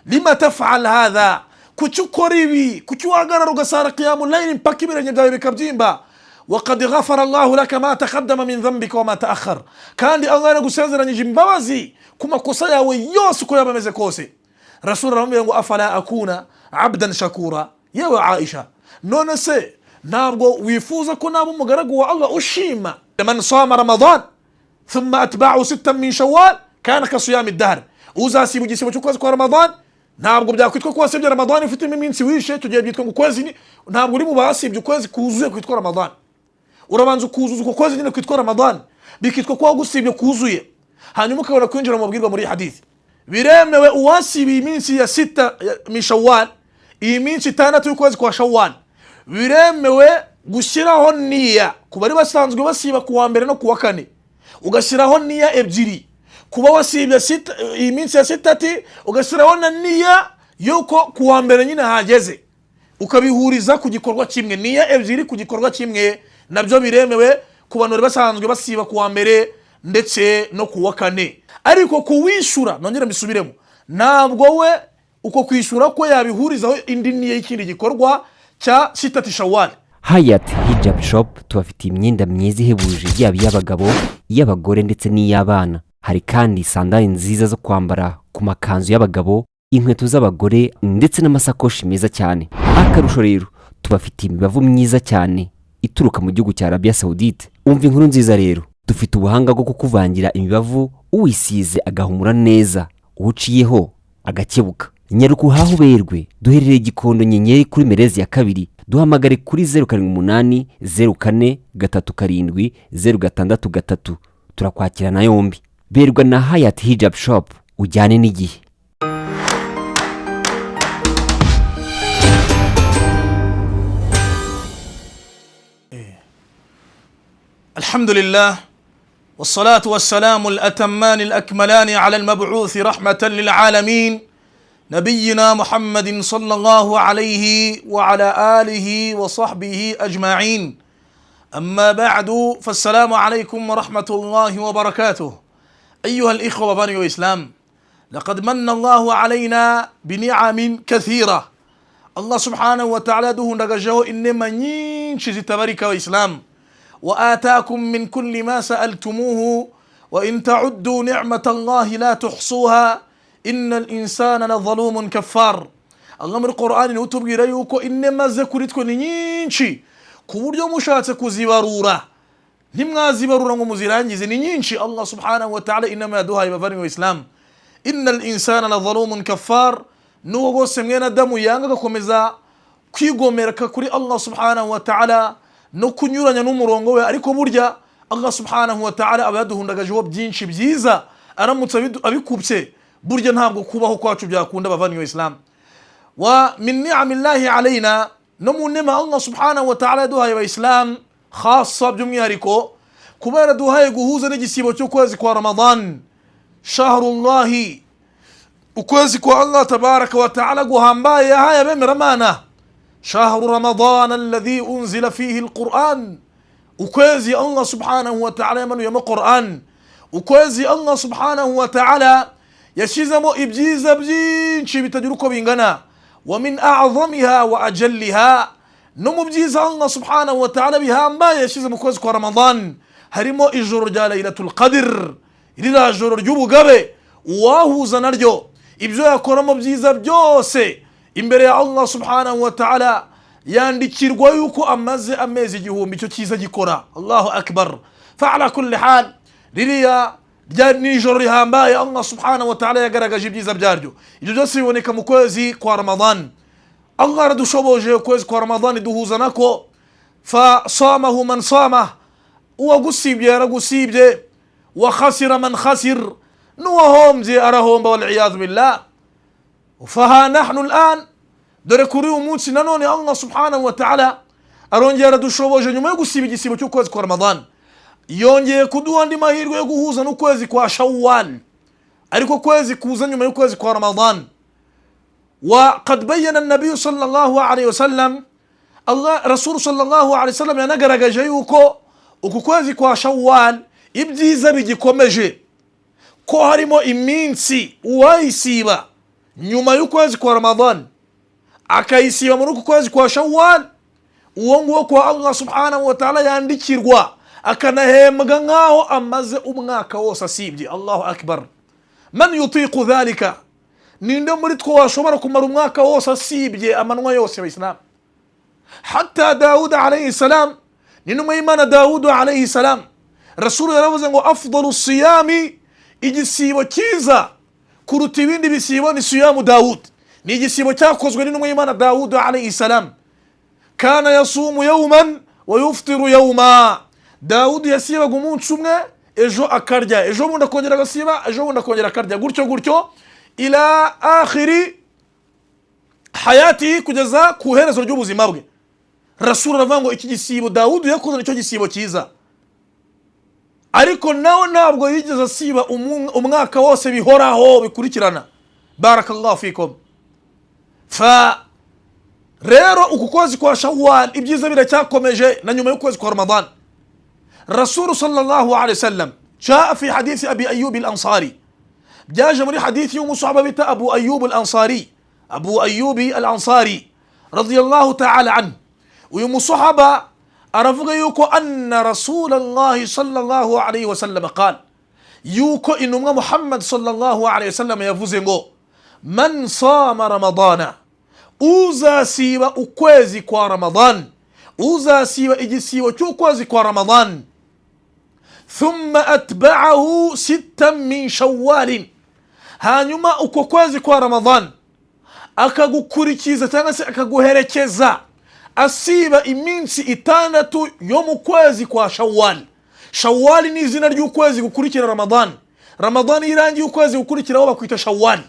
Lima tafal hadha? Kuki ukora ibi? Kuki uhagarara ugasara qiyamu layli mpaka ibirenge byawe bikabyimba? Waqad ghafara Allahu laka ma taqaddama min dhanbika wama taakhar, kandi Allah yaragusezeranyije imbabazi ku makosa yawe yose uko yaba ameze kose. Rasul aramubwira ngo: "Afala akuna abdan shakura?" Yewe Aisha, none se ntabwo wifuza ko naba umugaragu wa Allah ushima? Man sama Ramadan thumma atba'ahu sittan min Shawwal kana ka siyami dahr. Uzasiba igisibo cy'ukwezi kwa Ramadan, ntabwo byakwitwa ko wasibye Ramadan ufitemo iminsi wishe. Icyo gihe byitwa ngo ukwezi ntabwo uri mu basibye ukwezi kuzuye kwitwa Ramadan. Urabanza ukuzuza uko kwezi nyine kwitwa Ramadan, bikitwa ko wagusibye kuzuye, hanyuma ukabona kwinjira mu mabwirwa. Muri hadithi biremewe uwasibiye iminsi ya sita min Shawwal, iyi minsi 6 y'ukwezi kwa Shawwal, biremewe gushyiraho niya ku bari basanzwe basiba ku wa mbere no ku wa kane, ugashyiraho niya ebyiri: kuba wasibye sita, iyi minsi ya sitati, ugashyiraho na niya y'uko ku wa mbere nyine hageze, ukabihuriza ku gikorwa kimwe. Niya ebyiri ku gikorwa kimwe nabyo biremewe ku bantu bari basanzwe basiba ku wa mbere ndetse no ku wa kane. Ariko kuwishyura, nongere mbisubiremo, ntabwo we uko kwishyura ko yabihurizaho indi niya y'ikindi gikorwa cya sitati Shawali. Hayat Hijab Shop tubafitiye imyenda myiza ihebuje, yaba iy'abagabo, iy'abagore ndetse n'iy'abana. Hari kandi sandali nziza zo kwambara ku makanzu y'abagabo, inkweto z'abagore ndetse n'amasakoshi meza cyane. Akarusho rero, tubafitiye imibavu myiza cyane ituruka mu gihugu cya Arabia Saudite. Umva inkuru nziza rero, dufite ubuhanga bwo kukuvangira imibavu, uwisize agahumura neza, uwuciyeho agakebuka. Nyaruka uhahe uberwe. Duherereye Gikondo, Nyenyeri, kuri Merezi ya kabiri. Duhamagare kuri 0780437063, turakwakirana yombi. Berwa na Hayat Hijab Shop, ujyane n'igihe. الحمد لله والصلاة والسلام الأتمان الأكملان على المبعوث رحمة للعالمين، نبينا محمد صلى الله عليه وعلى آله وصحبه أجمعين. أما بعد، فالسلام عليكم ورحمة الله وبركاته. أيها الإخوة بني الإسلام، لقد من الله علينا بنعم كثيرة. Allah subhanahu wa ta'ala yaduhundagajeho inema nyinshi zitabarika. Abayisilamu, wa atakum min kulli ma sa'altumuhu wa in ta'uddu ni'mata Allahi la tuhsuha innal insana la zalumun kaffar. Allah muri Qur'ani niwe utubwira yuko inema ze kuri twe ni nyinshi, ku buryo mushatse kuzibarura ntimwazibarura ngo muzirangize. Ni nyinshi Allah subhanahu wa ta'ala inema yaduhaye. Bavandimwe Islam, innal insana la zalumun kaffar. N'uwo bose mwene Adamu yanga agakomeza kwigomereka kuri Allah subhanahu wa ta'ala no kunyuranya n'umurongo we, ariko burya Allah subhanahu wa ta'ala aba yaduhundagajeho byinshi byiza. Aramutse abikubye, burya ntabwo kubaho kwacu byakunda. Bavandimwe Islam, wa min ni'amillahi alayna, no mu nema Allah subhanahu wa ta'ala yaduhaye abayisilamu khasa, by'umwihariko kuba yaraduhaye guhuza n'igisibo cy'ukwezi kwa Ramadan, shahrullahi, ukwezi kwa Allah tabaraka wa ta'ala guhambaye yahaye abemeramana, shahru Ramadan alladhi unzila fihi alquran, ukwezi Allah subhanahu wa ta'ala yamanuyemo Quran, ukwezi Allah subhanahu wa ta'ala yashyizemo ibyiza byinshi bitagira uko bingana. Wa min a'zamiha wa ajalliha, no mu byiza Allah subhanahu wa ta'ala bihambaye yashyize mu kwezi kwa Ramadan harimo ijoro rya Laylatul Qadr, ririya joro ry'ubugabe. Uwahuza naryo ibyo yakoramo byiza byose imbere ya Allah subhanahu wa ta'ala, yandikirwa yuko amaze amezi 1000 icyo cyiza gikora. Allahu akbar. Fa ala kulli hal, ririya rya ni ijoro rihambaye Allah subhanahu wa ta'ala yagaragaje ibyiza byaryo. Ibyo byose biboneka mu kwezi kwa Ramadan. Allah aradushoboje ukwezi kwa Ramadan duhuza nako. Fa samahu man samah, uwagusibye yaragusibye, wa khasira man khasir, n'uwahombye arahomba, waliyadhu billah. Faha nahnu al'an, dore kuri uyu munsi nanone Allah subhanahu wa ta'ala arongera aradushoboje. Nyuma yo gusiba igisibo cy'ukwezi kwa Ramadan, yongeye kuduha andi mahirwe yo guhuza n'ukwezi kwa Shawwal, ariko kwezi kuza nyuma y'ukwezi kwa Ramadan. Wa qad bayyana an-nabiy sallallahu alayhi wasallam, Allah Rasul sallallahu alayhi wasallam yanagaragaje yuko uku kwezi kwa Shawwal ibyiza bigikomeje, ko harimo iminsi uwayisiba Nyuma y'ukwezi kwa Ramadhan akayisiba muri uku kwezi kwa Shawwal, uwo nguwo kwa Allah subhanahu wa ta'ala yandikirwa akanahembwa nk'aho amaze umwaka wose asibye. Allahu akbar! Man yutiqu dhalika? Ninde muri twe washobora kumara umwaka wose asibye amanywa yose? Abayisilamu, hatta Dawuda alayhi salam, ni intumwa y'Imana Dawudu alayhi salam, Rasulu yaravuze ngo: "Afdalu siyami", igisibo cyiza kuruta ibindi bisibo ni siyamu Dawud, ni igisibo cyakozwe n'intumwa y'Imana Dawudu alayhi salam. Kana yasumu yawman wa yuftiru yawma. Dawudi yasibaga umunsi umwe, ejo akarya, ejo bundi akongera agasiba, ejo bundi akongera akarya, gutyo gutyo, ila akhiri hayati, kugeza ku iherezo ry'ubuzima bwe. Rasulu aravuga ngo iki gisibo Dawudi yakoze nicyo gisibo cyiza, ariko nawe ntabwo yigeze asiba umwaka wose bihoraho bikurikirana. Barakallahu fikum. Fa rero uku kwezi kwa Shawwal ibyiza biracyakomeje na nyuma y'ukwezi kwa Ramadan. Rasulu sallallahu alaihi wasallam, jaa fi hadithi Abi Ayyub al-Ansari, byaje muri hadithi y'umusahaba bita Abu Ayyub al-Ansari, Abu Ayyubi al-Ansari radiyallahu ta'ala anhu. Uyu musahaba aravuga yuko anna Rasulallahi sallallahu alaihi wasallam qal, yuko intumwa Muhammad sallallahu alaihi wasallam yavuze ngo: "Man sama Ramadana", uzasiba ukwezi kwa Ramadan, uzasiba igisibo cy'ukwezi kwa Ramadan, thumma atba'ahu sittan min Shawwalin, hanyuma uko kwezi kwa Ramadan akagukurikiza cyangwa se akaguherekeza asiba iminsi 6 yo mu kwezi kwa Shawwal. Shawwal ni izina ry'ukwezi gukurikira Ramadan. Ramadan iyo irangiye, ukwezi gukurikiraho bakwita Shawwal.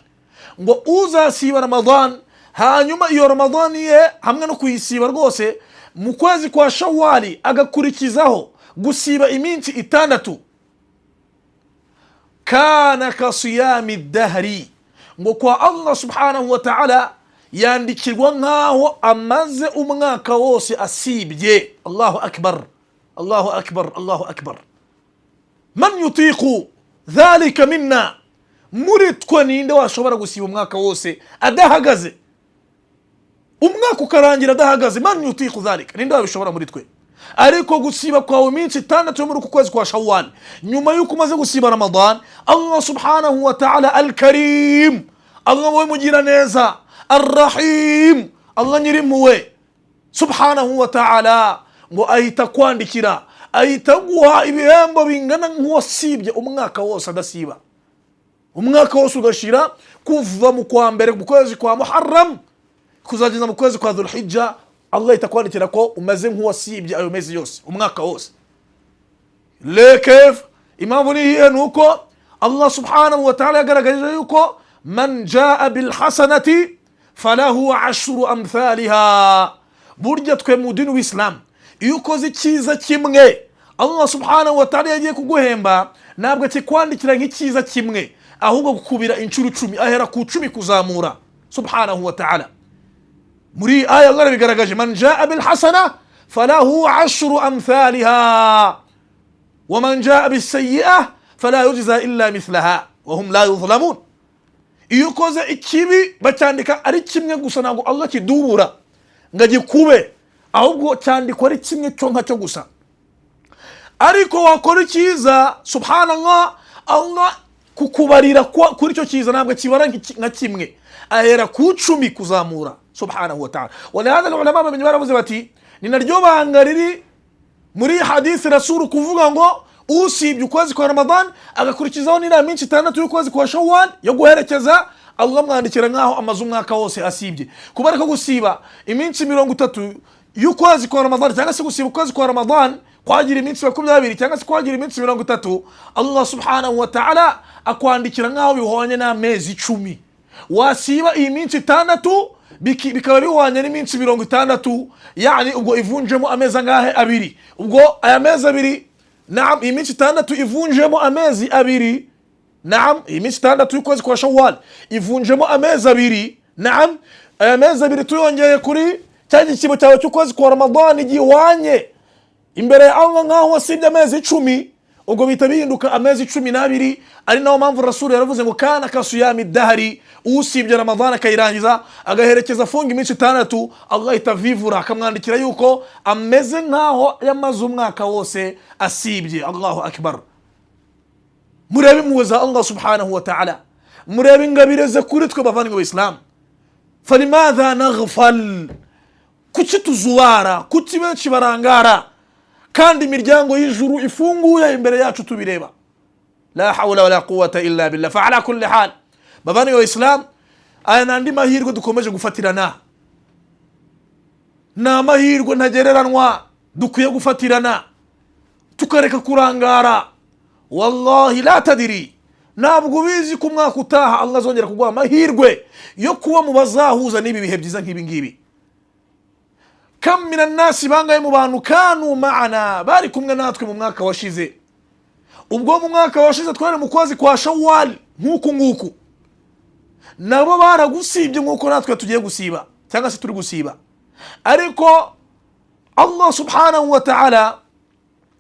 Ngo uzasiba Ramadan, hanyuma iyo Ramadan ye hamwe no kuyisiba rwose, mu kwezi kwa Shawwali agakurikizaho gusiba iminsi 6, kana kasiyami dahri, ngo kwa Allah subhanahu wa ta'ala yandikirwa nk'aho amaze umwaka wose asibye. Allahu akbar, Allahu akbar, Allahu akbar! Man yutiqu dhalika minna? Muri twe ninde washobora gusiba umwaka wose adahagaze, umwaka ukarangira adahagaze? Man yutiqu dhalika? Ninde wabishobora muri twe? Ariko gusiba kwawe iminsi 6 yo muri uku kwezi kwa Shawwal nyuma y'uko umaze gusiba Ramadan, Allah subhanahu wa ta'ala al-Karim, Allah we mugira neza, Arrahim, Allah nyirimpuhwe subhanahu wa ta'ala, ngo ahita kwandikira, ahita guha ibihembo bingana nk'uwasibye umwaka wose adasiba, umwaka wose ugashira, kuva mu kwa mbere, mu kwezi kwa Muharram, kuzageza mu kwezi kwa Dhulhijja. Allah ahita kwandikira ko umaze nk'uwasibye ayo mezi yose, umwaka wose. Lekef, impamvu ni iyihe? Ni uko Allah subhanahu wa ta'ala yagaragaje yuko man jaa bilhasanati falahu ashru amthaliha. Burya twe mu dini w'Isilamu, iyo ukoze icyiza kimwe, Allah subhanahu wa ta'ala yagiye kuguhemba ntabwo akikwandikira nk'icyiza kimwe, ahubwo gukubira inshuro 10, ahera ku 10 kuzamura subhanahu wa ta'ala. Muri iyi aya Allah arabigaragaje: man jaa bilhasana falahu ashru amthaliha waman jaa bisayyi'a fala yujza illa mithlaha wahum la yuzlamun. Iyo ukoze ikibi bacyandika ari kimwe gusa, ntabwo Allah kidubura ngo agikube, ahubwo cyandikwa ari kimwe cyo nka cyo gusa. Ariko wakora icyiza, subhanallah, Allah kukubarira kuri icyo cyiza ntabwo kibara nka kimwe, ahera ku 10 kuzamura subhanahu wa ta'ala. Walihadha ulama bamenye baravuze bati ni naryo banga riri muri hadisi Rasulu kuvuga ngo usibye ukwezi kwa Ramadan agakurikizaho n'iriya minsi 6 y'ukwezi kwa Shawwal yo guherekeza, Allah amwandikira nk'aho amaze umwaka wose asibye. Kuba ariko gusiba iminsi 30 y'ukwezi kwa Ramadan, cyangwa se gusiba ukwezi kwa Ramadan kwagira iminsi 20, cyangwa se kwagira iminsi 30, Allah subhanahu wa ta'ala akwandikira nk'aho bihwanye n'amezi 10. Wasiba iyi minsi 6 bikaba bihwanye n'iminsi 60, yani ubwo ivunjemo amezi angahe? 2. Ubwo aya mezi 2, naam, iyi minsi 6 ivunjemo amezi 2, naam, iyi minsi 6 y'ukwezi kwa Shawwal ivunjemo amezi 2, naam, aya mezi 2 tuyongeye kuri cya gisibo cyawe cy'ukwezi kwa Ramadani gihwanye imbere ya Allah nk'aho wasibye amezi 10. Ubwo bihita bihinduka amezi 12, ari nayo mpamvu Rasulu yaravuze ngo kana kasuyami dahari. Usibye Ramadhani akayirangiza, agaherekeza afunga iminsi 6, Allah ahita avivura akamwandikira yuko ameze nk'aho yamaze umwaka wose asibye. Allahu akbar! Murebe impuhwe za Allah subhanahu wa ta'ala, murebe ingabire ze kuri twe bavandimwe b'Isilamu. Falimadha naghfal? Kuki tuzubara? Kuki benshi barangara kandi imiryango y'ijuru ifunguye imbere yacu tubireba? La hawla wala quwwata illa billah. Fa ala kulli hal, bavandimwe b'Isilamu, aya ni andi mahirwe dukomeje gufatirana, ni amahirwe ntagereranwa dukwiye gufatirana tukareka kurangara. Wallahi la tadiri, ntabwo ubizi ko umwaka utaha Allah azongera kuguha amahirwe yo kuba mu bazahuza n'ibi bihe byiza nk'ibi ngibi. Kam min annasi, bangahe mu bantu, kanu maana, bari kumwe natwe mu mwaka washize. Ubwo mu mwaka washize twari mu kwezi kwa Shawwal nk'uku nguku, nabo baragusibye nk'uko natwe tugiye gusiba cyangwa se turi gusiba, ariko Allah subhanahu wa ta'ala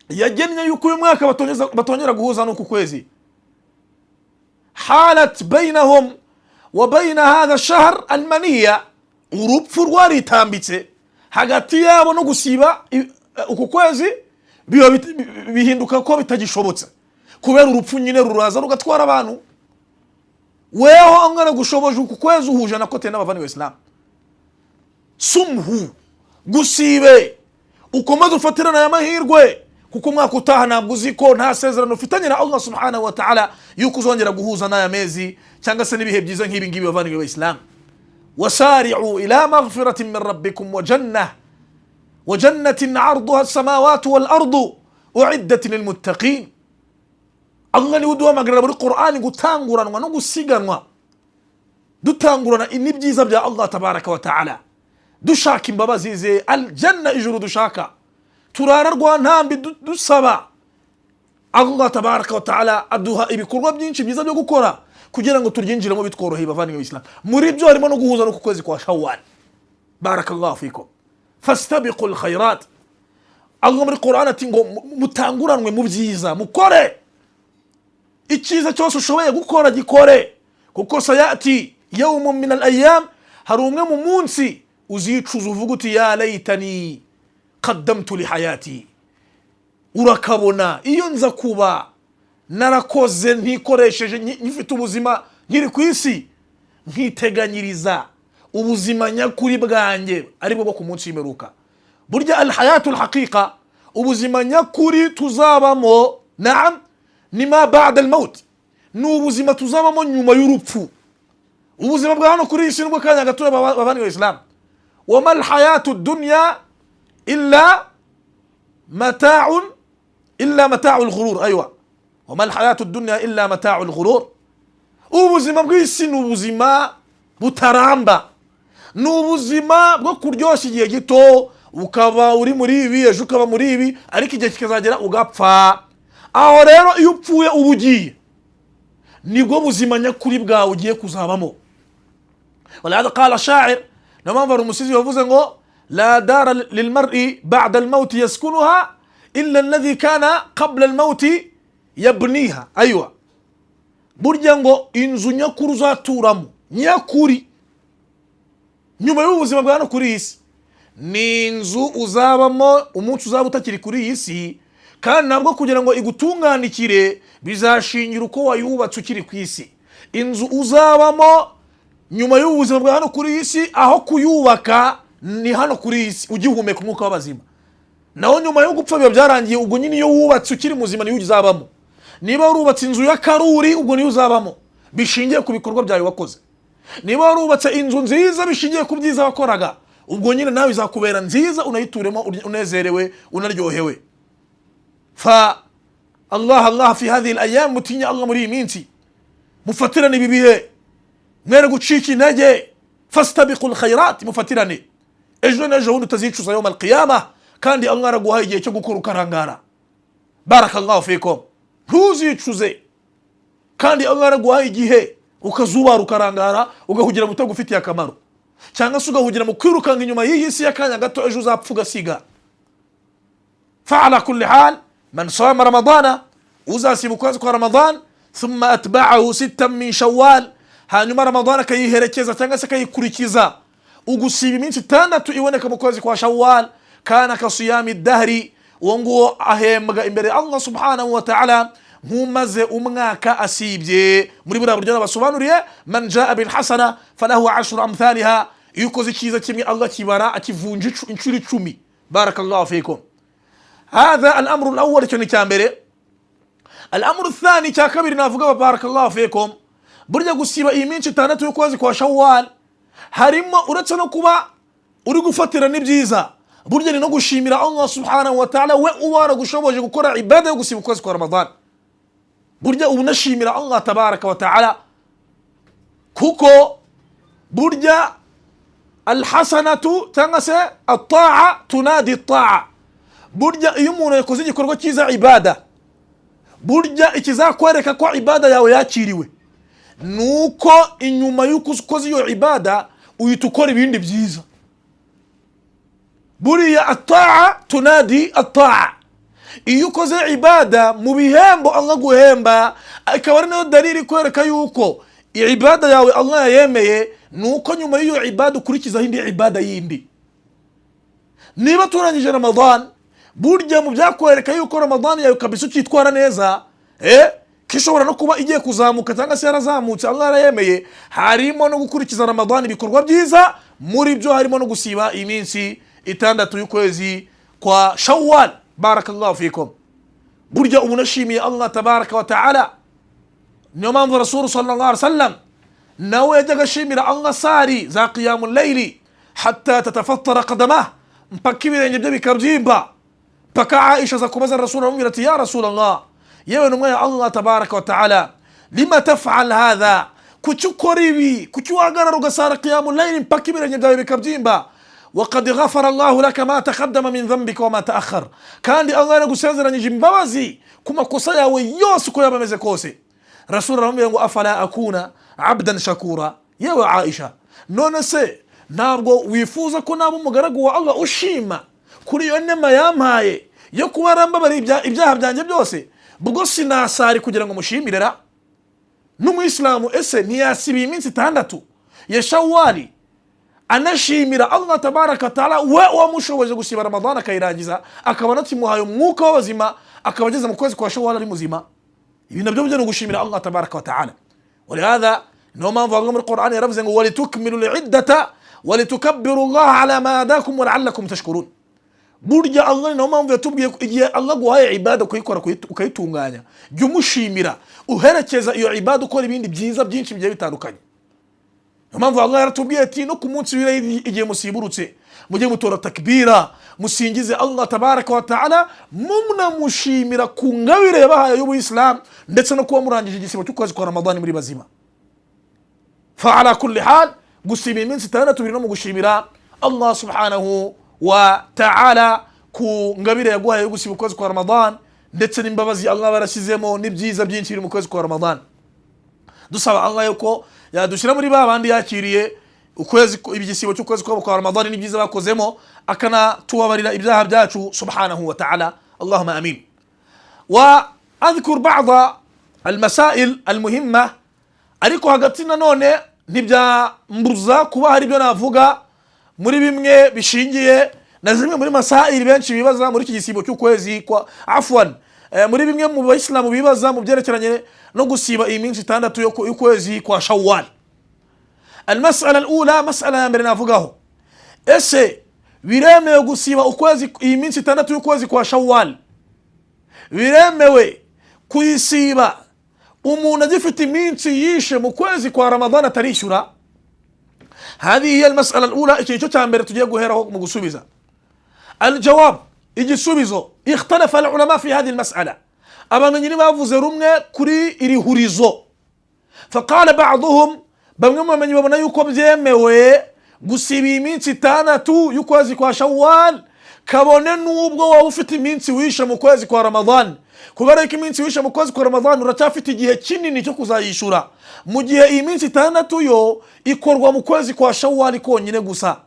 yagennye yuko uyu mwaka batongera guhuza n'uku kwezi. Halat bainahum wa baina hadha shahr almaniya, urupfu rwaritambitse hagati yabo no gusiba uku kwezi, biba bihinduka ko bitagishobotse kubera urupfu nyine ruraza rugatwara abantu. Weho angana gushoboje uku kwezi uhuje na kote n'abavandimwe b'Isilamu, sumhu, gusibe, ukomeze ufatirane aya mahirwe, kuko umwaka utaha ntabwo uzi ko nta sezerano ufitanye na Allah subhanahu wa ta'ala yuko uzongera guhuza n'aya mezi cyangwa se n'ibihe byiza nk'ibi ngibi. Bavandimwe b'Isilamu, wasari'u ila maghfiratin min rabbikum wa jannah wa jannatin arduha as-samawati wal ardu uiddat lilmuttaqin. Allah niwe uduhamagarira muri Qur'ani gutanguranwa no gusiganwa, dutangurana n'ibyiza bya Allah tabaraka wa ta'ala, dushaka imbabazi ze, aljanna, ijuru dushaka. Turara rwa ntambi dusaba Allah tabaraka wa ta'ala, aduha ibikorwa byinshi byiza byo gukora kugira ngo turyinjiremo bitworoheye. Bavandimwe b'Isilamu, muri byo harimo no guhuza no ku kwezi kwa Shawwal. Barakallahu fikum. Fastabiqu lkhairat. Allah muri Qur'an ati ngo mutanguranwe mu byiza, mukore icyiza cyose ushoboye gukora, gikore, kuko sayati yawmun min al ayyam, hari umwe mu munsi uzicuza uvuga uti ya laitani qaddamtu li hayati. Urakabona, iyo nza kuba narakoze ntikoresheje nkifite ubuzima nkiri ku isi, nkiteganyiriza ubuzima nyakuri bwanjye aribwo bwo ku munsi w'imperuka. Burya alhayatu alhaqiqa, ubuzima nyakuri tuzabamo, naam, ni ma ba'da almaut, ni ubuzima tuzabamo nyuma y'urupfu. Ubuzima bwa hano kuri iyi si nubwo kanya gatoya, bavandimwe isilamu. Wama alhayatu dunya illa mata'un illa mata'u lghurur. Aywa, wama alhayatu dunya illa mata'u lghurur. Ubuzima bw'isi ni ubuzima butaramba, ni ubuzima bwo kuryoshya igihe gito, ukaba uri muri ibi, ejo ukaba muri ibi, ariko igihe kikazagera ugapfa. Aho rero iyo upfuye uba ugiye, nibwo buzima nyakuri bwawe ugiye kuzabamo. Walihadha qala shair, niyo mpamvu hari umusizi wavuze ngo la dara lilmar'i ba'da almauti yaskunuha illa alladhi kana qabla almauti yabniha. Aywa, burya ngo inzu nyakuri uzaturamo nyakuri nyuma y'ubuzima bwa hano kuri iyi si ni inzu uzabamo umunsi uzaba utakiri kuri iyi si, kandi nabwo kugira ngo igutunganikire bizashingira uko wayubatse ukiri ku isi. Inzu uzabamo nyuma y'ubuzima bwa hano kuri iyi si, aho kuyubaka ni hano kuri iyi si ugihumeka umwuka w'abazima. Naho nyuma yo gupfa biba byarangiye. Ubwo nyine iyo wubatse ukiri muzima niyo uzabamo. Niba warubatse inzu y'akaruri, ubwo niyo uzabamo bishingiye ku bikorwa byawe wakoze. Niba warubatse inzu nziza bishingiye ku byiza wakoraga, ubwo nyine nawe izakubera nziza, unayituremo unezerewe, unaryohewe. Fa Allah Allah fi hadhihi alayam, mutinye Allah muri iyi minsi, mufatirane ibi bihe, mwere gucika intege. Fastabiqu lkhairat, mufatirane, ejo n'ejo bundi utazicuza yawma alqiyama, kandi Allah araguha igihe cyo gukora ukarangara. Barakallahu fikum. Ntuzicuze kandi Allah araguha igihe ukazubara ukarangara, ugahugira mu bitagufitiye akamaro, cyangwa se ugahugira mu kwirukanka inyuma y'iyi si y'akanya gato, ejo uzapfa ugasiga. Fa ala kulli hal, man sama ramadana Uzasiba ukwezi kwa Ramadan, thumma atba'ahu sittan min Shawwal, hanyuma Ramadan akayiherekeza cyangwa se akayikurikiza ugusiba iminsi 6 iboneka mu kwezi kwa Shawwal, kana kasiyami dahri, uwo nguwo ahembwa imbere ya Allah subhanahu wa ta'ala nk'umaze umwaka asibye. Muri buriya buryo nabasobanuriye, man jaa bilhasana falahu ashru amthaliha, iyo ukoze icyiza kimwe Allah kibara akivunja inshuro 10. Barakallahu fikum. Hadha al-amru al-awwal, icyo ni icya mbere. Al-amru thani, icya kabiri navuga, barakallahu fikum, burya gusiba iyi minsi 6 y'ukwezi kwa Shawwal harimo, uretse no kuba uri gufatira n'ibyiza, burya ni no gushimira Allah subhanahu wa ta'ala we uba waragushoboje gukora ibada yo gusiba ukwezi kwa Ramadan. Burya uba unashimira Allah tabaraka wa ta'ala, kuko burya alhasanatu cyangwa se ataa tunadi taa, burya iyo umuntu yakoze igikorwa cyiza, ibada, burya ikizakwereka ko ibada yawe yakiriwe nuko inyuma y'uko ukoze iyo ibada uhita ukora ibindi byiza. Buriya ataa tunadi ataa, iyo ukoze ibada mu bihembo Allah guhemba, akaba ari nayo dalili ikwereka yuko ibada yawe Allah yayemeye, nuko nyuma y'iyo ibada ukurikizaho indi ibada yindi. Niba turangije Ramadan, burya mu byakwereka yuko Ramadan yawe kabisa ukitwara neza, ko ishobora no kuba igiye kuzamuka cyangwa se yarazamutse, Allah yarayemeye, harimo no gukurikiza Ramadan ibikorwa byiza. Muri byo harimo no gusiba iminsi 6 y'ukwezi kwa Shawwal. Barakallahu fikum. Burya ubu nashimiye Allah tabaraka wa taala. Niyo mpamvu Rasulu sallallahu alaihi wasallam nawe yajyaga ashimira Allah sari za qiyamul layli hatta tatafattara qadamah, mpaka ibirenge bye bikabyimba, mpaka Aisha aza kubaza Rasul, aramubwira ati: "Ya Rasulallah, yewe ntumwa ya Allah tabaraka wa taala, lima tafal hadha? Kuki ukora ibi? Kuki uhagarara ugasara qiyamul layli mpaka ibirenge byawe bikabyimba? Waqad ghafara Allahu laka ma taqaddama min dhanbika wa ma ta'akhkhar, kandi Allah yaragusezeranyije imbabazi ku makosa yawe yose uko yaba ameze kose." Rasul aramubwira ngo: "Afala akuna abdan shakura? Yewe Aisha, none se ntabwo wifuza ko naba umugaragu wa Allah ushima kuri iyo nema yampaye yo kuba yarambabariye ibyaha byanjye byose? Bwo sinasari kugira ngo mushimire ra?" N'umuyisilamu ese ntiyasibiye iminsi 6 ya Shawwali anashimira Allah tabaraka taala we wamushoboje gusiba Ramadhan akayirangiza, akaba anakimuhaye umwuka w'abazima, akaba ageze mu kwezi kwa Shawwal ari muzima? Ibi nabyo byo ni ugushimira Allah tabaraka wa taala. Walihadha, niyo mpamvu Allah muri Qur'an yaravuze ngo: "Walitukmilu liddata walitukabbiru Allah ala ma hadakum walaallakum tashkurun." Burya Allah ni nayo mpamvu yatubwiye ko igihe Allah guhaye ibada ukayikora ukayitunganya, jya umushimira uherekeza iyo ibada ukora ibindi byiza byinshi bigiye bitandukanye. Niyo mpamvu Allah yaratubwiye ati: "No ku munsi w'Irayidi, igihe musiburutse, mujye mutora takbira, musingize Allah tabaraka wa taala, munamushimira ku ngabire yabahaye y'ubuyisilamu ndetse no kuba murangije igisibo cy'ukwezi kwa Ramadani muri bazima." Fa ala kulli hal, gusiba iminsi 6 biri no mu gushimira Allah subhanahu wa ta'ala ku ngabire yaguhaye yo gusiba ukwezi kwa Ramadan, ndetse n'imbabazi Allah barashyizemo n'ibyiza byinshi biri mu kwezi kwa Ramadan. Dusaba Allah yuko yadushyira muri ba bandi yakiriye ukwezi, igisibo cy'ukwezi kwabo kwa Ramadan n'ibyiza bakozemo, akanatubabarira ibyaha byacu subhanahu wa ta'ala. Allahumma amin. Wa adhkur ba'd almasail almuhimma, ariko hagati nanone ntibyambuza kuba hari ibyo navuga muri bimwe bishingiye na zimwe muri masaili benshi bibaza muri iki gisibo cy'ukwezi kwa, afwan, muri bimwe mu bayisilamu bibaza mu byerekeranye no gusiba iyi minsi 6 y'ukwezi kwa Shawwal. Almasala alula, masala ya mbere navugaho: ese biremewe gusiba ukwezi, iyi minsi 6 y'ukwezi kwa Shawwal, biremewe kuyisiba umuntu agifite iminsi yishe mu kwezi kwa Ramadhan atarishyura? Hadihi hiya almasala alula, iki nicyo cya mbere tugiye guheraho mu gusubiza. Aljawab, igisubizo: ikhtalafa alulama fi hadhihi almasala, abamenyi ntibavuze rumwe kuri iri hurizo. Faqala ba'duhum, bamwe mu bamenyi babona yuko byemewe gusiba iyi minsi 6 y'ukwezi kwa Shawwal, kabone n'ubwo waba ufite iminsi wishe mu kwezi kwa Ramadhan, kubera ko iminsi wishe mu kwezi kwa Ramadhan uracyafite igihe kinini cyo kuzayishura, mu gihe iyi minsi 6 yo ikorwa mu kwezi kwa Shawwal konyine gusa.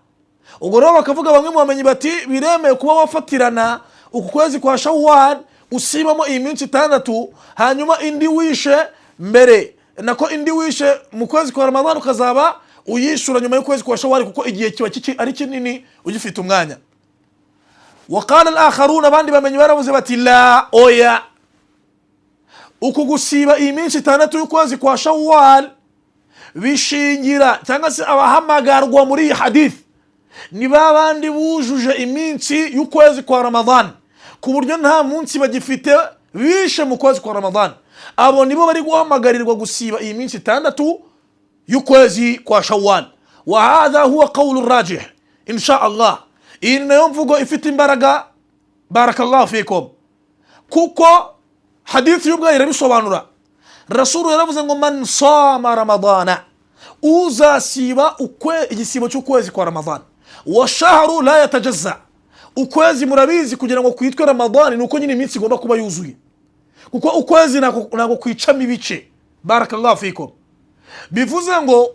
Ubwo rero bakavuga bamwe mu bamenyi bati: biremewe kuba wafatirana uku kwezi kwa Shawwal. Usibamo iyi minsi 6, hanyuma indi wishe mbere, nako indi wishe mu kwezi kwa Ramadhan, ukazaba uyishyura nyuma y'ukwezi kwa Shawali, kuko igihe kiba ari kinini, ugifite umwanya. وقال الآخرون, abandi bamenyi baravuze bati: "لا, oya, uku gusiba iyi minsi 6 y'ukwezi kwa Shawwal bishingira, cyangwa se abahamagarwa muri iyi hadith ni ba bandi bujuje iminsi y'ukwezi kwa Ramadhan, ku buryo nta munsi bagifite bishe mu kwezi kwa Ramadhan. Abo nibo bari guhamagarirwa gusiba iyi minsi 6 y'ukwezi kwa Shawwal." وهذا هو قول الراجح إن شاء الله. Iyi ni nayo mvugo ifite imbaraga, بارك الله فيكم, kuko hadithi y'ubwayo irabisobanura. Rasulu yaravuze ngo: "من صام رمضان", uzasiba igisibo cy'ukwezi kwa Ramadhan. والشهر لا يتجزأ. Ukwezi murabizi, kugira ngo kwitwe Ramadani ni uko nyine iminsi igomba kuba yuzuye, kuko ukwezi ntabwo kwicamo ibice, بارك الله فيكم. Bivuze ngo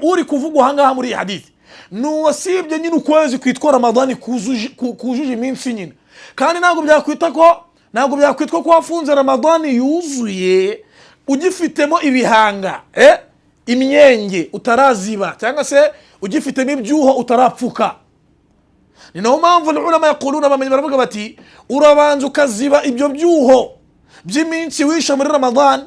uri kuvugwa ahangaha muri iyi hadithi ni uwasibye nyine ukwezi kwitwa Ramadani kujuje iminsi nyine. Kandi ntabwo byakwitwa ko wafunze Ramadani yuzuye ugifitemo ibihanga, imyenge utaraziba, cyangwa se ugifitemo ibyuho utarapfuka. Ni nayo mpamvu العلماء يقولون, abamenyi baravuga bati: urabanza ukaziba ibyo byuho by'iminsi wishe muri Ramadani,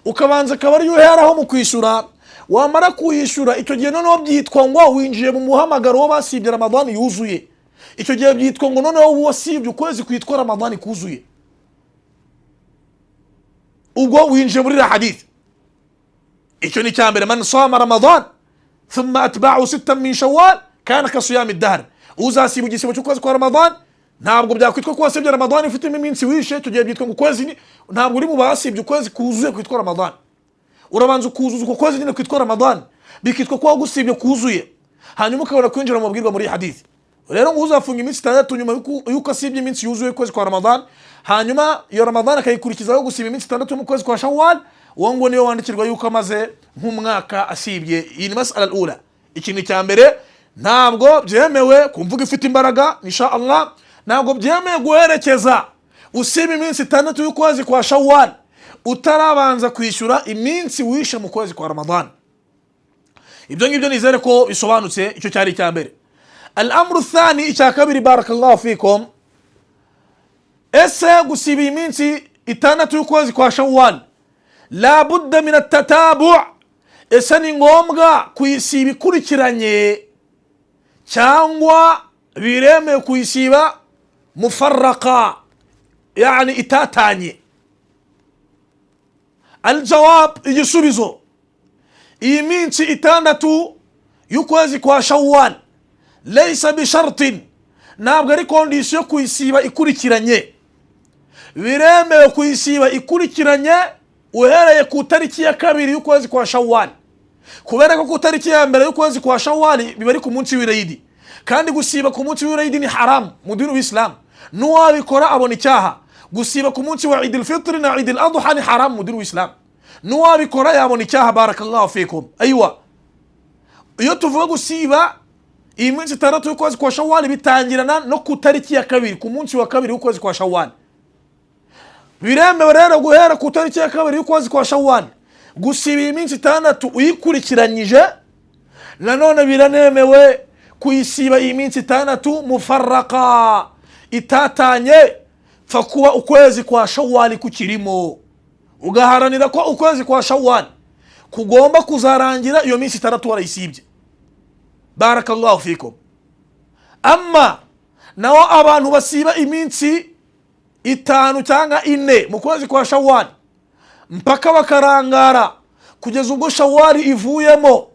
ukabanza akaba ariyo uheraho mu kwishyura. Wamara kuyishyura, icyo gihe noneho byitwa ngo winjiye mu muhamagaro w'abasibye Ramadani yuzuye. Icyo gihe byitwa ngo noneho wasibye ukwezi kwitwa Ramadani kuzuye, ubwo winjiye muri iriya hadithi. Icyo ni icya mbere: "من صام رمضان ثم أتبعه ستا من شوال كان كصيام الدهر". Uzasiba igisibo cy'ukwezi kwa Ramadan, ntabwo byakwitwa ko wasibye Ramadan ufitemo iminsi wishe. Icyo gihe byitwa ngo ukwezi ntabwo uri mu basibye ukwezi kuzuye kwitwa Ramadan. Urabanza ukuzuza uko kwezi nyine kwitwa Ramadan, bikitwa ko wagusibye kuzuye, hanyuma ukabona kwinjira mu mabwirwa muri iyi hadithi. Rero ngo uzafunga iminsi 6 nyuma y'uko asibye iminsi yuzuye y'ukwezi kwa Ramadan, hanyuma iyo Ramadan akayikurikizaho gusiba iminsi 6 mu kwezi kwa Shawwal, uwo nguwo niwe wandikirwa yuko amaze nk'umwaka asibye. Iyi ni مسألة الأولى. Ikintu cya mbere, ntabwo byemewe ku mvugo ifite imbaraga إن شاء الله, ntabwo byemewe guherekeza usiba iminsi 6 y'ukwezi kwa Shawwal utarabanza kwishyura iminsi wishe mu kwezi kwa Ramadan. Ibyo ngibyo nizere ko bisobanutse. Icyo cyari icya mbere. الأمر الثاني, icya kabiri, بارك الله فيكم: ese gusiba iyi minsi 6 y'ukwezi kwa Shawwal لا بد من التتابع, ese ni ngombwa kuyisiba ikurikiranye, cyangwa biremewe kuyisiba مفرقة, يعني itatanye? الجواب, igisubizo: iyi minsi 6 y'ukwezi kwa Shawwal ليس بشرط, ntabwo ari condition kuyisiba ikurikiranye. Biremewe kuyisiba ikurikiranye uhereye ku tariki ya 2 y'ukwezi kwa Shawwal, kubera ko ku tariki ya 1 y'ukwezi kwa Shawwal biba ari ku munsi w'irayidi, kandi gusiba ku munsi w'irayidi ni haramu mu dini w'Isilamu, n'uwabikora abona icyaha. Gusiba ku munsi wa Idil Fitri na Idil Adha ni haramu mu dini w'Isilamu, n'uwabikora yabona icyaha, بارك الله فيكم. أيوة, iyo tuvuga gusiba iyi minsi 6 y'ukwezi kwa Shawwal, bitangirana no ku tariki ya 2, ku munsi wa 2 w'ukwezi kwa Shawwal. Biremewe rero guhera ku tariki ya 2 y'ukwezi kwa Shawwal gusiba iyi minsi 6 uyikurikiranyije. Nanone biranemewe kuyisiba iyi minsi 6 مفرقة, itatanye, pfa kuba ukwezi kwa Shawwali kukirimo, ugaharanira ko ukwezi kwa Shawwali kugomba kuzarangira iyo minsi 6 warayisibye, بارك الله فيكم. أما naho abantu basiba iminsi 5 cyangwa 4 mu kwezi kwa Shawwali mpaka bakarangara kugeza ubwo Shawwali ivuyemo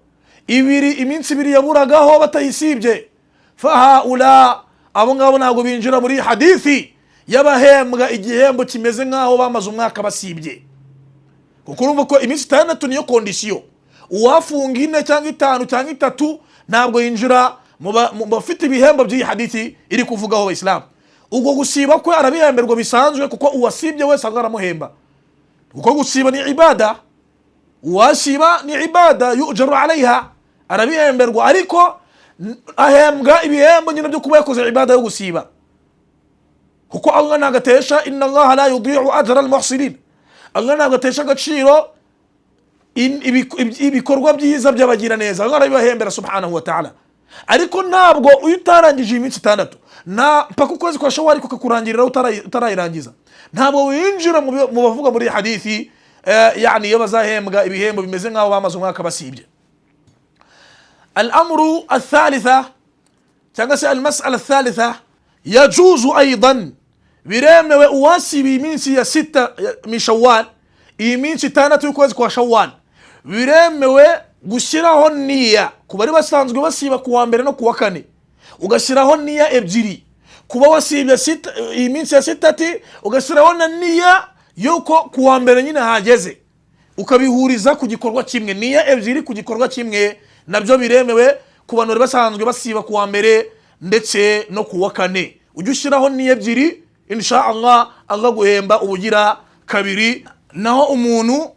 ibiri, iminsi 2 yaburagaho batayisibye, فهؤلاء, abo ngabo ntabwo binjira muri hadithi y'abahembwa igihembo kimeze nk'aho bamaze umwaka basibye, kuko urumva ko iminsi 6 niyo condition. Uwafunga 4 cyangwa 5 cyangwa 3 ntabwo yinjira mu bafite ibihembo by'iyi hadithi iri kuvugaho abayisilamu. Ubwo gusiba kwe arabihemberwa bisanzwe, kuko uwasibye wese aba aramuhemba, kuko gusiba ni ibada. Uwasiba ni ibada, يؤجر عليها, arabihemberwa, ariko ahembwa ibihembo nyine byo kuba yakoze ibada yo gusiba. Kuko Allah ntabwo atesha, إن الله لا يضيع أجر المحسنين. Allah ntabwo atesha agaciro ibikorwa byiza by'abagira neza. Allah arabibahembera سبحانه وتعالى. Ariko ntabwo iyo utarangije iyi minsi 6, nta mpaka ukwezi kwa Shawari kukakurangirira utarayirangiza, ntabwo winjira mu bavuga muri hadithi, yani iyo bazahembwa ibihembo bimeze nk'aho bamaze umwaka basibye. الأمر الثالثة cyangwa se المسألة الثالثة: يجوز أيضا, biremewe uwasibiye iminsi ya ستة من شوال, iyi minsi 6 y'ukwezi kwa Shawwal, biremewe gushyiraho niya ku bari basanzwe basiba ku wa mbere no ku wa kane, ugashyiraho niya ebyiri, kuba wasibye iyi minsi ya sitati, ugashyiraho na niya y'uko ku wa mbere nyine hageze, ukabihuriza ku gikorwa kimwe. Niya ebyiri ku gikorwa kimwe nabyo biremewe ku bantu bari basanzwe basiba ku wa mbere ndetse no ku wa kane. Ujye ushyiraho niya ebyiri, إن شاء الله Allah guhemba ubugira kabiri. Naho umuntu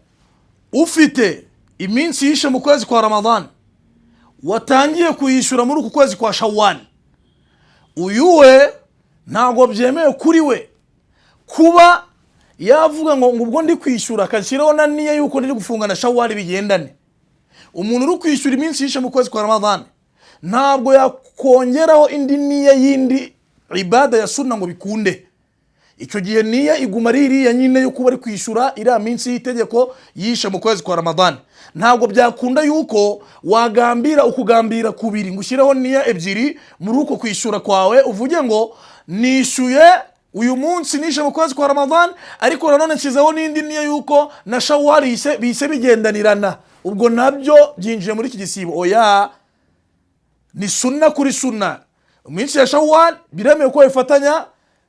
ufite iminsi yishe mu kwezi kwa Ramadhan, watangiye kuyishyura muri uku kwezi kwa Shawwal, uyu we ntabwo byemewe kuri we kuba yavuga ngo ubwo ndi kwishyura akashyiraho na niya yuko ndi gufunga na Shawwal bigendane. Umuntu uri kwishyura iminsi yishe mu kwezi kwa Ramadhan ntabwo yakongeraho indi niya yindi ibada ya sunna ngo bikunde. Icyo gihe niya iguma ari iriya nyine yo kuba ari kwishyura iriya minsi y'itegeko yishe mu kwezi kwa Ramadhan. Ntabwo byakunda yuko wagambira ukugambira kubiri, ngo ushyireho niya ebyiri muri uko kwishyura kwawe, uvuge ngo nishyuye uyu munsi nishe mu kwezi kwa Ramadhan, ariko nanone nshyizeho n'indi niya yuko na Shawwal bise bigendanirana, ubwo nabyo byinjiye muri iki gisibo. Oya, ni sunna kuri sunna. Iminsi ya Shawwal biremewe ko bifatanya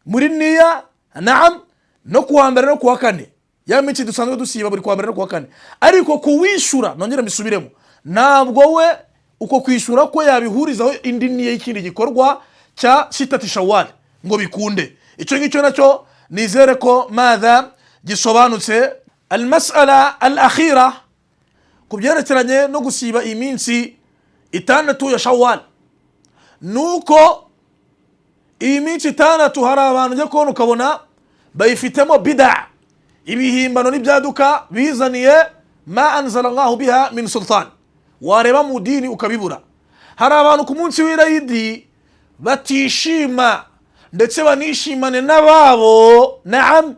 muri niya, نعم, no kuwa mbere no kuwa kane, ya minsi dusanzwe dusiba buri kuwa mbere no kuwa kane. Ariko kuwishyura, nongere mbisubiremo, ntabwo we uko kwishyura ko yabihurizaho indi niya y'ikindi gikorwa cya ستة شوال ngo bikunde. Icyo ngicyo nacyo nizere ko ماذا gisobanutse. المسألة الأخيرة ku byerekeranye no gusiba iminsi 6 ya Shawwal, nuko iyi minsi 6 hari abantu ujya kubona ukabona bayifitemo bida, ibihimbano n'ibyaduka bizaniye, ما أنزل الله بها من سلطان, wareba mu dini ukabibura. Hari abantu ku munsi w'irayidi batishima ndetse banishimane n'ababo, نعم,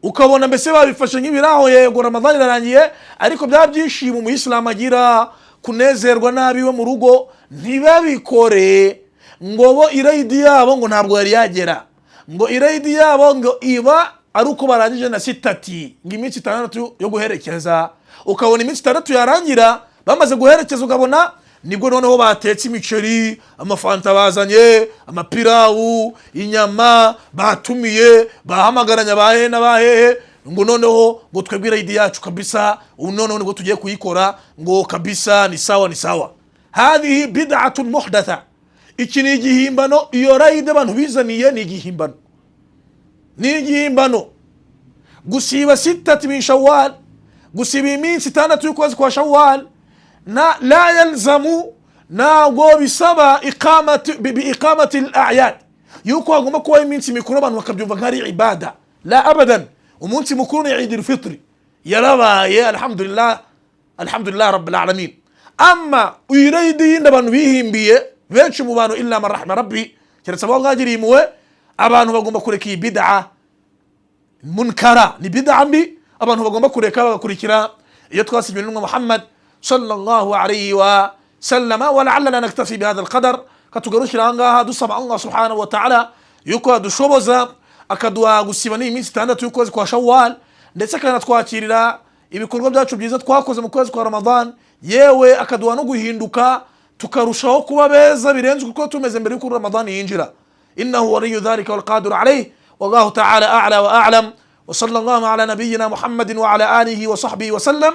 ukabona mbese babifashe nk'ibiraho. Yego, Ramadani irarangiye, ariko bya byishimo umuyisilamu agira, kunezerwa n'abiwe mu rugo, ntibabikore, ngo bo irayidi yabo ngo ntabwo yari yagera, ngo irayidi yabo ngo iba ari uko barangije na sitati, ngo iminsi 6 yo guherekeza. Ukabona iminsi 6 yarangira bamaze guherekeza, ukabona nibwo noneho batetse imiceri, amafanta bazanye, amapirawu, inyama batumiye, bahamagaranya bahehe n'abahehe, ngo noneho ngo twebwe irayidi yacu kabisa ubu noneho nibwo tugiye kuyikora, ngo kabisa ni sawa, ni sawa. هذه بدعة محدثة. Iki ni igihimbano. Iyo rayidi abantu bizaniye ni igihimbano, ni igihimbano. Gusiba ستة من شوال, gusiba iminsi 6 y'ukwezi kwa Shawwal, na لا يلزم, ntabwo bisaba بإقامة الأعياد, yuko hagomba kubaho iminsi mikuru abantu bakabyumva nk'ari ibada. لا أبدا. Umunsi mukuru ni عيد الفطر, yarabaye, الحمد لله, الحمد لله رب العالمين. أما irayidi yindi abantu bihimbiye, benshi mu bantu, إلا من رحم ربي, keretse abo mwagiriye impuhwe, abantu bagomba kureka iyi bid'a منكرة, ni bid'a mbi abantu bagomba kureka, bagakurikira iyo twasigiwe n'intumwa Muhammad صلى الله عليه وسلم. ولعلنا نكتفي بهذا القدر. Katugarukira ahangaha, dusaba Allah سبحانه وتعالى yuko adushoboza akaduha gusiba n'iyi minsi 6 y'ukwezi kwa Shawwal, ndetse akanatwakirira ibikorwa byacu byiza twakoze mu kwezi kwa Ramadan, yewe akaduha no guhinduka tukarushaho kuba beza birenze uko tumeze mbere y'uko Ramadan yinjira. إنه ولي ذلك والقادر عليه. والله تعالى أعلى وأعلم، وصلى الله على نبينا محمد وعلى آله وصحبه وسلم،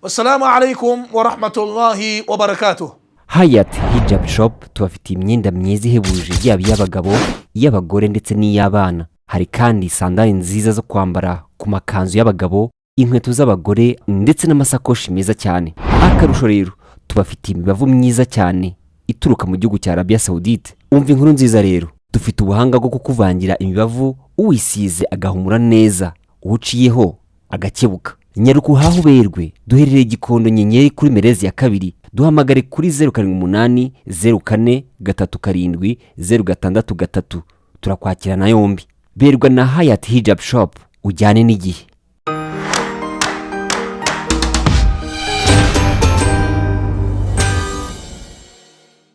والسلام عليكم ورحمة الله وبركاته. Hayat Hijab Shop tubafitiye imyenda myiza ihebuje, yaba iy'abagabo, iy'abagore ndetse n'iy'abana. Hari kandi sandali nziza zo kwambara ku makanzu y'abagabo, inkweto z'abagore ndetse n'amasakoshi meza cyane. Akarusho rero, tubafitiye imibavu myiza cyane ituruka mu gihugu cya Arabia Saudite. Umva inkuru nziza rero. Dufite ubuhanga bwo kukuvangira imibavu, uwisize agahumura neza, uwuciyeho agakebuka. Nyaruka uhahe uberwe. Duherereye Gikondo, Nyenyeri, kuri Merezi ya kabiri. Duhamagare kuri 0780437063. Turakwakirana yombi. Berwa na Hayati Hijab Shop, ujyane n'igihe.